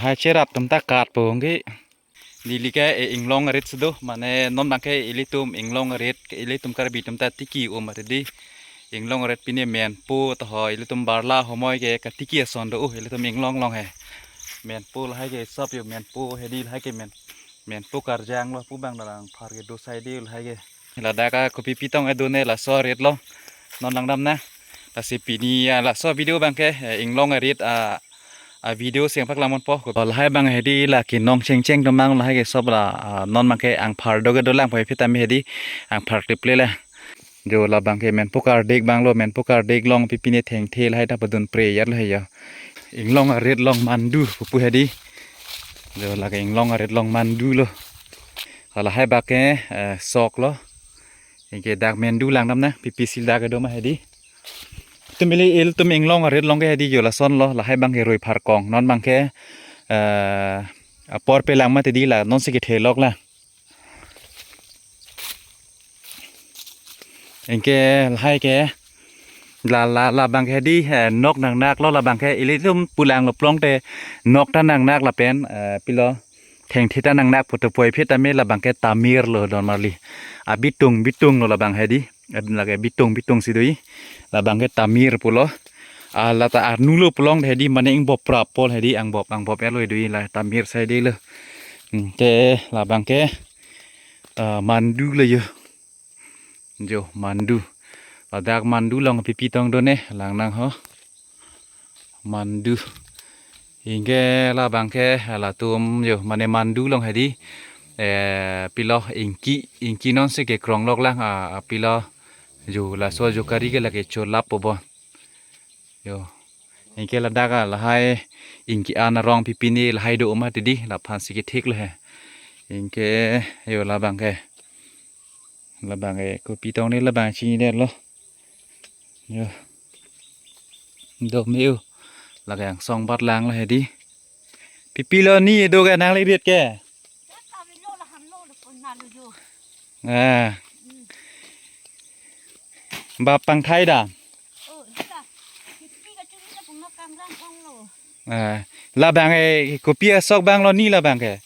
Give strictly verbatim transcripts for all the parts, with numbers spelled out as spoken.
Hai cherap atum ta kat po hongke. Neli ke e inglong arit si do, mane non abang ke ilitum inglong arit, ilitum Karbi atum ta tiki um arit di. Inglong arit pine menpo to ho, ilitum barla homoi ke katiki ason do, uh, ilitum inglong along he. Menpo lahai ke sop yo, menpo hedi lahai ke men. Menpo karjang lo pu abang, dalang phar ke do sai di lahai ke. Ladak a kopi pitong edu ne laso arit lo. Non langdam na. Lasi pini, ah, laso video abang ke, eh, inglong arit, ah, a video si nangpaklang ponpo. Lahai abang hedi la kenong chengcheng atum abang lahai ke sop la, ah, non abang ke angphar do ke dolang pai phi tame hedi angphar tiple la. Jo labang ke menpo kardik abang lo, menpo kardik along pipine thengthe lahai ta padun pre yar lahai ya. Inglong arit along mandu pupu hedi. Jo lake inglong arit along mandu lo. Lahai abang ke, eh, sok lo. Anke dak mendu langdam na, pipi sil dak kedo ma hedi. Tum ili ilitum inglong arit along ke hedi jo lason lo, lahai abang ke roi pharkong. Non abang ke, eh, apor pelang mati di la, non si kethe lok la. Anke lahai ke, la, la, labang ke hedi, eh, nok nangnak lo labang ke, ilitum pulang lo plong te, nok ta nangnak lapen, eh, pilo. Thengthe ta nangnak putu poi phi tame labang ke tamir lo don marli. A bitung bitung lo labang hedi. Ad-, lake bitung bitung si do-i. Labang ke tamir pulo. A lata arnu lo pulo hedi mane ingbop prap pol hedi angbop angbop elo do-i la tamir sai de lo. Hmm, ke labang ke, eh, mandu lo yo. Jo mandu. Ladak mandu along pipi tong do ne lang nang ho. Mandu. Anke labang ke latum jo mane mandu along hedi. Eh, pilo ingki, ingki non si kekrong lok lang, ah, ah, pilo. Jo laso jo kari ke lake cholap po bo. Jo. Anke ladak a lahai ingki an arong pipine lahai do ma ti di, laphan si kethik lo he. Anke jo labang ke. Labang ke kopi tong ne labang chini det lo. Jo. Do meu. Lake angsong bat lang lo hedi. Pipi lo ni do ke nangli rit ke. Ah. Ba pangthai da. Ah. Labang e kopi asok abang lo ni labang ke.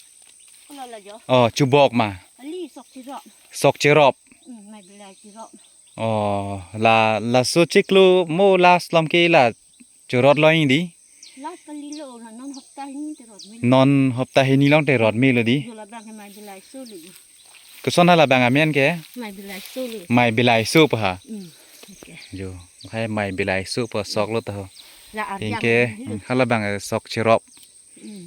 Oh, chubok ma. Ali sok cherop. Sok cherop. Hmm, mai bilai cherop. Oh, la, laso chiklo mo last lom ke la churot lo ing di. Last kali lo, la non hopta hini te rot me. Non hopta hini along te rot me lo di. Jo labang ke mai bilai so lo di. Koson halabang amen ke? Mai bilai so lo. Mai bilai so pa ha. Hmm. Okay. Jo, hai mai bilai so pa sok lo ta ho. La arjang. Anke, lo. Hmm, halabang sok cherop. Hmm.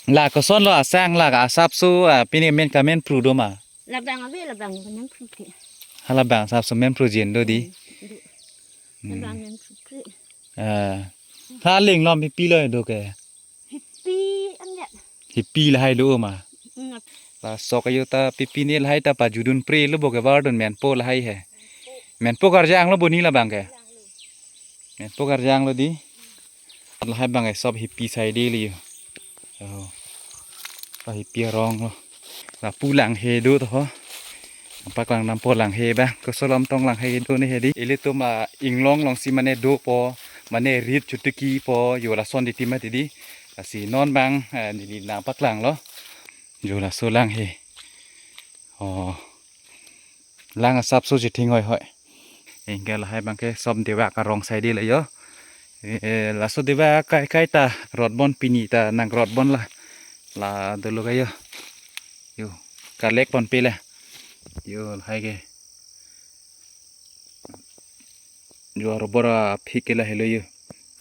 La koson lo asang la asapso, ah, pine men kamen phru do ma. Labang ave labang kamen phru ke. Halabang asapso men phru jin do di. Hmm, do. Hmm. Labang men phru phru. Ah. Haling lom pipi lo do ke. Pipi anjat. Pipi lahai do ma. Hmm. Lasok ayo ta pipine lahai ta pajudun pre lo bo ke bardun menpo lahai he. Menpo karjang lo bo ni labang ke. Menpo karjang lo di. Lahai abang e sop hipi sai de li yo. Oh. Oh, hipi arong lo. Lapu langhe do to ho. Paklang dampo langhe abang. Koson lom tong langhe do ne hedi. Ilitum a inglong along si mane dopo. Mane rit chutiki po. Jo lason di tima ti di. Lasi non abang, eh, neli nangpaklang lo. Jo laso langhe. Oh. Lang asapso chithing hoi hoi. Anke lahai abang ke sop dewak arong sai de la yo. Eh, eh, laso dewak kai kai ta rot bon pini ta nang rot bon la. La dolo ka yo. Yo, kalek pon pe la. Yo, lahai ke. Jo arobor aphik ke la helo yo.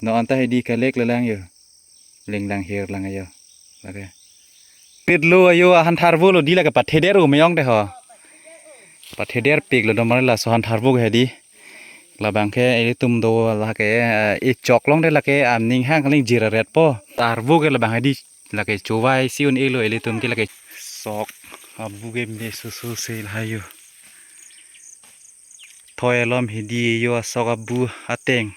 No anta hedi kalek le lang yo. Linglang hir lang ayo. Lake. Pit lo ayo ahan tharvo lo di lake pathe der o meyong de ho. Pathe der pik lo domar laso han tharvo ke hedi. Labang ke ilitum do lake, eh, e chok long de lake aning hang kaling jira ret po. Tharvo ke labang hedi lake chovai si un-e lo ilitum ke lake sok abu ke me susu se lahai yo. Thoi alom hedi yo asok abu ateng.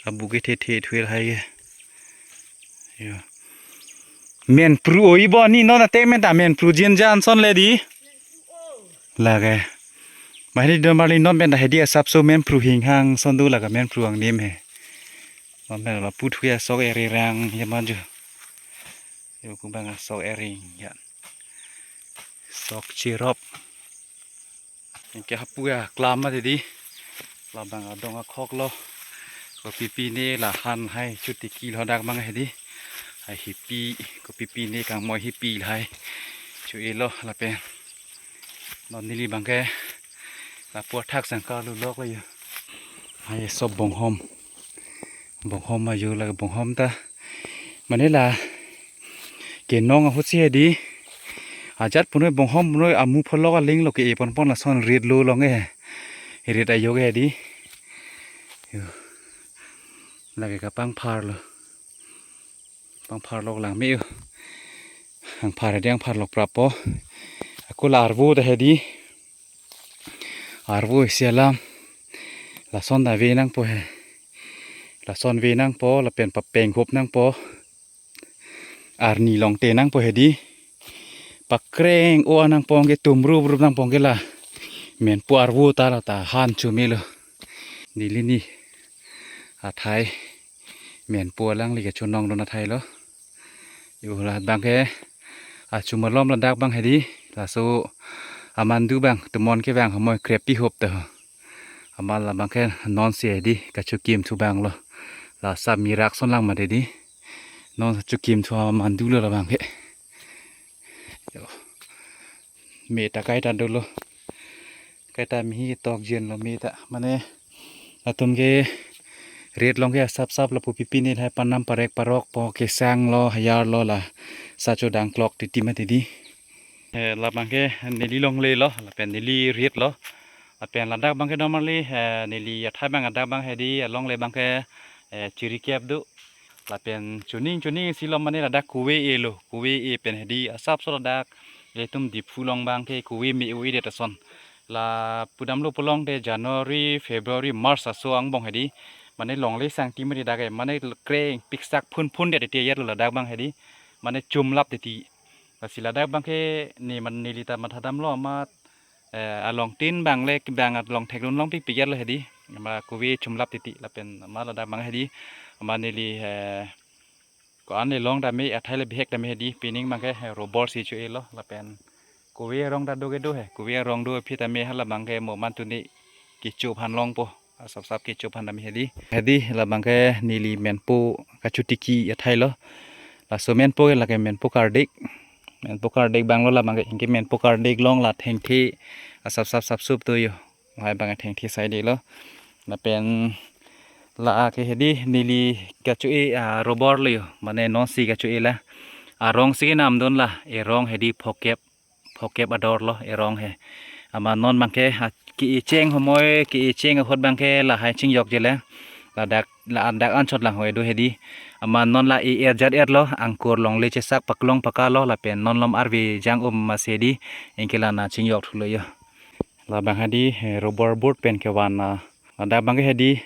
Abu ke the the thuir hai ke. Yo. Men phru oi bo ni non atek men ta men phru jin jan son le di. Lake. Mahri do marli non men ta hedi asapso men phru hing hang son do lake men phru angnim he. Non men lapu thuir asok ere rang ya maju. Yo, pu abang asok ering ya. Sok chirop. Anke hapu aklam ma hedi. Labang adong akhok lo. Kopi pine la han hai chotiki lo dak abang hedi. Hai hipi, kopi pine kangmoi hipi lahai. Cho-e lo lapen. Non neli abangke lapu athak sangka lu lok lo yo. Hai sob bonghom. Bonghom ayo la bonghom ta. Mane la kenong ahut si hedi. Ajat punoi bonghom punoi amu pholok aling lo ke-e ponpon lason rit lo long e. Rit ayo ke hedi. Yo. Lake kapangphar lo. Pangphar lok lang me yo. Angphar hedi angphar lok prappo. Ako la arvo ta hedi. Arvo isi alam. Lason ta ve nangpo he. Lason ve nangpo lapen papeng hop nangpo. Arni longte nangpo hedi. Pakreng o anang pong ke tum rup rup nang pong ke la. Menpo arvo ta la ta han chumi lo. Neli ni athai. Menpo alangli kechonong dun athai lo. Yo la abangke achumalom ladak abang hedi. Laso amandu abang tumon ke abang hamoi krepi hop ta ho. Amat labangke non si hedi kachukim thu abang lo. La samirak son lang ma hedi. Non chukim thu amandu lo labangke. Yo. Me ta kaita dolo. Kaita mihi tok jin lo me ta. Mane atum ke rit long ke asap sap lapu pipi ne lahai panam parek parok po kesang lo hayar lo la. Sacho dang klok titi ma hedi. Eh, labangke neli longle lo, lapen neli rit lo. Lapen ladak abangke normally, eh, neli athai abang adak abang hedi, alongle abangke, eh, chirikep do. Lapen chuning chuning si lo mane ladak kove e lo, kove e pen hedi, asap so ladak, ilitum Diphu along abangke kove me-o-e det ason. La pudam lo pulote January, February, March aso angbong hedi. Mane longle sangti mari dak e, mane kreng piksak phun phun det titi yar lo ladak abang hedi. Mane chumlap titi. Lasi ladak abangke ne man neli ta mathadam lo amat, eh, along tin abang le abang along thek dun long pikpik yar lo hedi. Ama kove chumlap titi lapen ama ladak abang hedi. Ama neli, eh, ko-an le long dam me athai le bihek dam me hedi pining abangke, eh, robor si cho-e lo lapen kove arong ta do ke do he. Kove arong do aphi ta me hala abangke mo man tuni kecho aphan longpo. Asap sap kecho aphan dam hedi. Hedi labangke neli menpo kachutiki athai lo. Laso menpo ke lake menpo kardik. Menpo kardik abang lo labangke, anke menpo kardik along la thengthe. Asap sap sap sup to yo. Lahai abang thengthe sai de lo. Lapen lake hedi neli kacho-e, ah, robor lo yo. Mane non si kacho-e la. Arong si kenam dun la. Erong hedi phokep. Phokep ador lo erong he. Ama non abangke, ha, ke-e cheng homoi, ke-e cheng ahut abangke lahai chingjok je le. Ladak, ladak anchot lang hoi do hedi. Ama non la e-er jat er lo, angkur longle chesak paklong paka lo, lapen non lom arve jang um ma si hedi. Anke la na chingjok thu lo yo. Labang hedi, eh, robor board pen kevan, ah, ladak abangke hedi.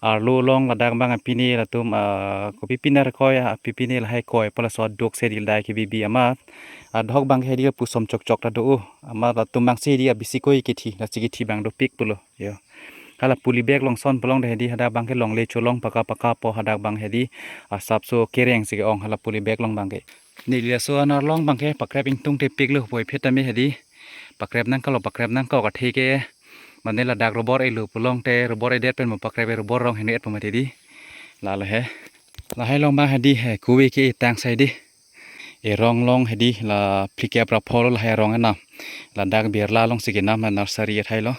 Arlo along ladak abang apine latum, ah, kopi pine rekoi, ah, pipi ne lahai koi pala so dok si hedi ladai ke bibi amat. Adhok abangke hedi pusom chok chok ta do, oh. Amat latum abang si hedi abisi koi kethi, lasi kethi abang dopik pulo. Yo. Hala puli bag along son pulote hedi hadak abangke longle cholong paka paka po hadak abang hedi. Asap so kereng si ke-ong hala puli bag along abangke. Neli laso anerlong abangke pakrep ingtung tepik lo poi phet tame hedi. Pakrep nangkok lo, pakrep nangkok athe ke. Mane ladak robor e lo pulote robor edet pen mo pakrep e robor arong henu et po ma hedi. Lalo he. Lahai along abang hedi he kove ke-e tang sai di. Erong along hedi la phlikep ra pholo lahai arong enam. Ladak birla along si kenam la nursery athai lo.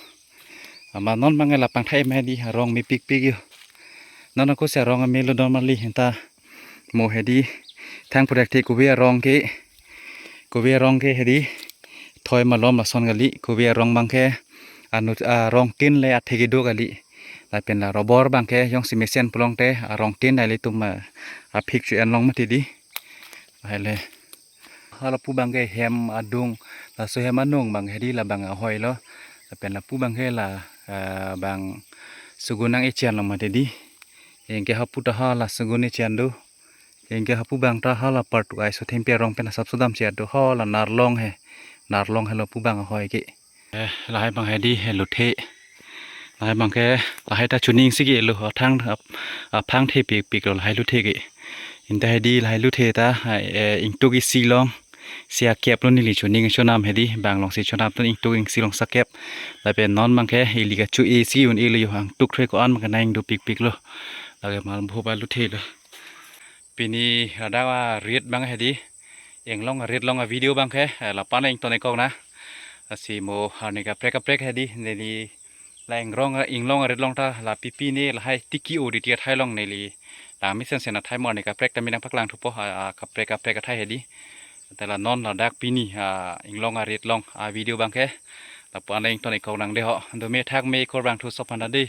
Ama non abangke la pangthai ma hedi arong mepik pik yo. Non ako si arong ame lo don mali henta. Mo hedi thang pudak the kove arong ke, kove arong ke hedi thoi malom lason kali, kove arong abangke anut arong tin le athe kedo kali. Lapen la robor abangke jongsi mesen pulote arong tin le tum, ah, aphik chu en long mati di. Hai le. Hala pu abangke hem adung, laso hem anung abang hedi labang ahoi lo. Lapen lapu abangke la, ah, bang sugun nang-echen lo mati di. Anke hapu ta hala sugun echen do. Anke hapu abang ta hala partu ai so thempi arong pen asap so dam si ado hala narlong he. Narlong he lo pu abang ahoi ke. Eh, lahai abang hedi he luthe. Lahai abangke lahai ta chuning si ke lo athang ap-, aphang the pik pik lo lahai luthe ke. Inta hedi lahai luthe ta, eh, ingtuk isi long si akep lo neli chuning chonam hedi, bang long si chonam ton ingtuk isi long si akep. Lapen non abangke ili kachu-e si un-e lo yo, angtuk thre ko-an abangke nang dopikpik lo. Lake mal bho ba luthe lo. Pini ladak arit abang hedi, inglong arit along avideo abangke, eh, lapu-an ington-ik kok na. Lasi mo arni kaprek kaprek hedi, neli la ingrong, inglong arit along ta la pipi ne lahai tiki o diti athai along neli la mesen sen athai mo arni kaprek ta mi nangpaklang thupo, a, a, kaprek kaprek athai hedi. Te la non ladak pini, a, inglong arit along avideo abangke lapu-an ington-ik kok nang de ho. Dome thak me, kor bang thu sophan ta de.